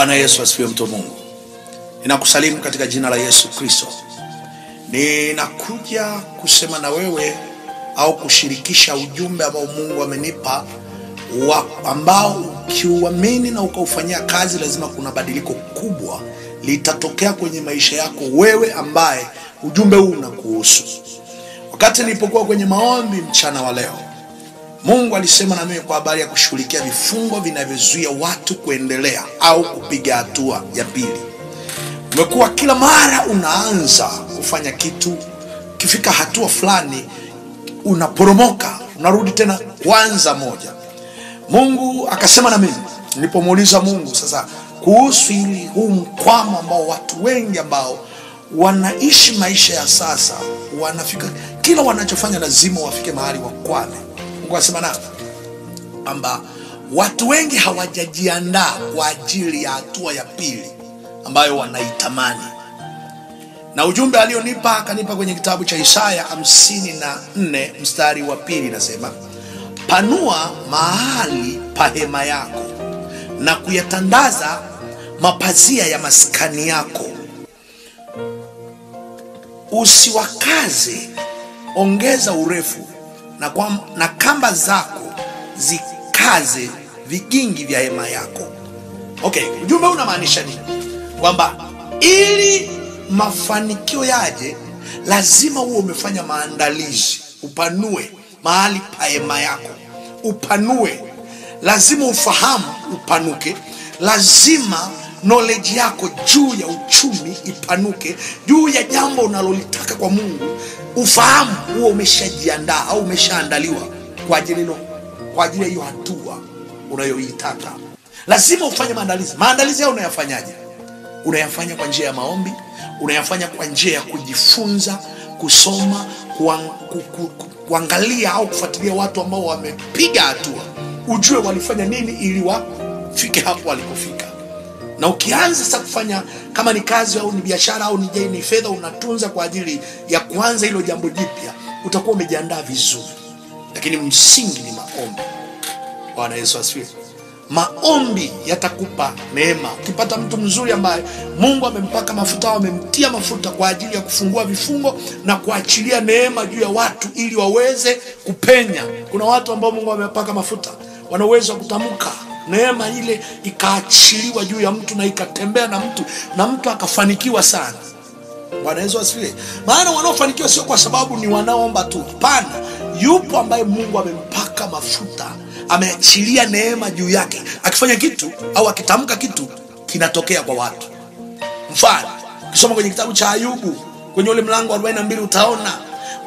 Bwana Yesu asifiwe, mtu wa Mungu. Ninakusalimu katika jina la Yesu Kristo. Ninakuja kusema na wewe au kushirikisha ujumbe ambao Mungu amenipa ambao ukiuamini na ukaufanyia kazi, lazima kuna badiliko kubwa litatokea kwenye maisha yako wewe ambaye ujumbe huu unakuhusu. Wakati nilipokuwa kwenye maombi mchana wa leo, Mungu alisema na mimi kwa habari ya kushughulikia vifungo vinavyozuia watu kuendelea au kupiga hatua ya pili. Umekuwa kila mara unaanza kufanya kitu, ukifika hatua fulani unaporomoka, unarudi tena kwanza moja. Mungu akasema na mimi, nilipomuuliza Mungu sasa kuhusu hili huu mkwamo ambao watu wengi ambao wanaishi maisha ya sasa wanafika, kila wanachofanya lazima wafike mahali wakwame. Mungu akasema na kwamba watu wengi hawajajiandaa kwa ajili ya hatua ya pili ambayo wanaitamani. Na ujumbe alionipa akanipa kwenye kitabu cha Isaya 54 mstari wa 2, nasema, panua mahali pa hema yako na kuyatandaza mapazia ya maskani yako, usiwakaze, ongeza urefu na kamba zako zikaze vigingi vya hema yako. Okay, ujumbe unamaanisha nini? Kwamba ili mafanikio yaje lazima uwe umefanya maandalizi, upanue mahali pa hema yako, upanue. Lazima ufahamu upanuke, lazima knowledge yako juu ya uchumi ipanuke, juu ya jambo unalolitaka kwa Mungu ufahamu huo umeshajiandaa au umeshaandaliwa kwa ajili ya hiyo hatua unayoitaka. Lazima ufanye maandalizi. Maandalizi hayo unayafanyaje? Unayafanya kwa njia ya maombi, unayafanya kwa njia ya kujifunza, kusoma, kuangalia au kufuatilia watu ambao wamepiga hatua, ujue walifanya nini ili wafike hapo walipofika. Na ukianza sasa kufanya, kama ni kazi au ni biashara au ni fedha unatunza kwa ajili ya kuanza hilo jambo jipya, utakuwa umejiandaa vizuri. Lakini msingi ni maombi. Bwana Yesu asifiwe. Maombi yatakupa neema. Ukipata mtu mzuri ambaye Mungu amempaka mafuta au amemtia mafuta kwa ajili ya kufungua vifungo na kuachilia neema juu ya watu ili waweze kupenya. Kuna watu ambao Mungu amewapaka mafuta, wana uwezo wa kutamka neema ile ikaachiliwa juu ya mtu na ikatembea na mtu, na mtu akafanikiwa sana. Bwana Yesu asifiwe. Maana wanaofanikiwa sio kwa sababu ni wanaomba tu. Hapana, yupo ambaye Mungu amempaka mafuta, ameachilia neema juu yake. Akifanya kitu au akitamka kitu kinatokea kwa watu. Mfano, ukisoma kwenye kitabu cha Ayubu kwenye ule mlango wa 42 utaona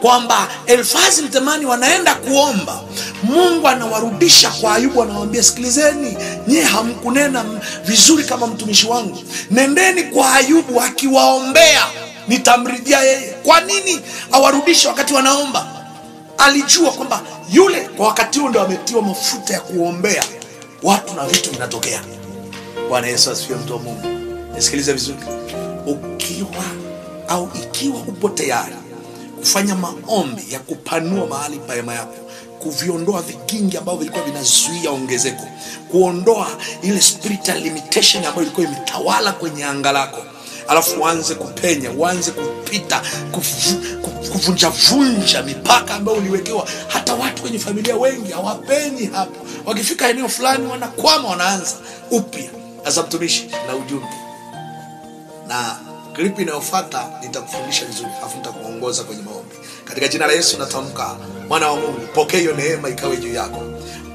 kwamba Elifazi Mtemani wanaenda kuomba, Mungu anawarudisha kwa Ayubu, anawaambia sikilizeni, nyie hamkunena vizuri kama mtumishi wangu, nendeni kwa Ayubu akiwaombea nitamridhia yeye. Kwa nini awarudishe wakati wanaomba? Alijua kwamba yule kwa wakati huo ndio ametiwa mafuta ya kuombea watu na vitu vinatokea. Bwana Yesu asifiwe, mtu wa Mungu. Nisikilize vizuri. Ukiwa au ikiwa upo tayari kufanya maombi ya kupanua mahali pa hema yako, kuviondoa vigingi ambavyo vilikuwa vinazuia ongezeko, kuondoa ile spiritual limitation ambayo ilikuwa imetawala kwenye anga lako, alafu uanze kupenya, uanze kupita, kuvunja vunja mipaka ambayo uliwekewa. Hata watu kwenye familia wengi hawapenyi hapo, wakifika eneo fulani wanakwama, wanaanza upya. Sasa mtumishi, na ujumbe na klipu inayofuata nitakufundisha vizuri, afu nitakuongoza kwenye maombi. Katika jina la Yesu natamka, mwana wa Mungu, pokea hiyo neema ikawe juu yako.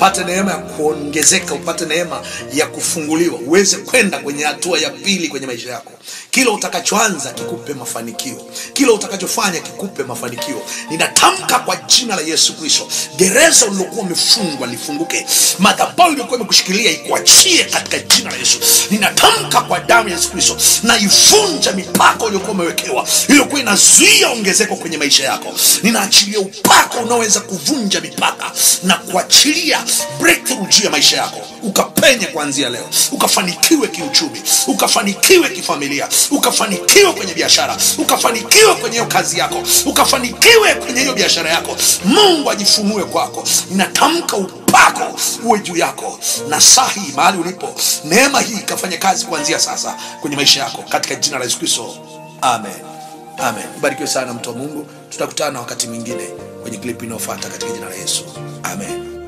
Pate neema ya kuongezeka, upate neema ya kufunguliwa, uweze kwenda kwenye hatua ya pili kwenye maisha yako. Kila utakachoanza kikupe mafanikio, kila utakachofanya kikupe mafanikio. Ninatamka kwa jina la Yesu Kristo, gereza ulilokuwa umefungwa lifunguke, madhabahu iliyokuwa imekushikilia ikuachie katika jina la Yesu. Ninatamka kwa damu ya Yesu Kristo, na ivunja mipaka uliyokuwa umewekewa, iliyokuwa inazuia ongezeko kwenye maisha yako. Ninaachilia upako unaoweza kuvunja mipaka na kuachilia breakthrough juu ya maisha yako, ukapige ukapenye kuanzia leo, ukafanikiwe kiuchumi, ukafanikiwe kifamilia, ukafanikiwe kwenye biashara, ukafanikiwe kwenye hiyo kazi yako, ukafanikiwe kwenye hiyo biashara yako. Mungu ajifunue kwako. Ninatamka upako uwe juu yako, na saa hii mahali ulipo, neema hii ikafanya kazi kuanzia sasa kwenye maisha yako, katika jina la Yesu Kristo, amen. Amen. Ubarikiwe sana mtu wa Mungu, tutakutana wakati mwingine kwenye clip inayofuata katika jina la Yesu, amen.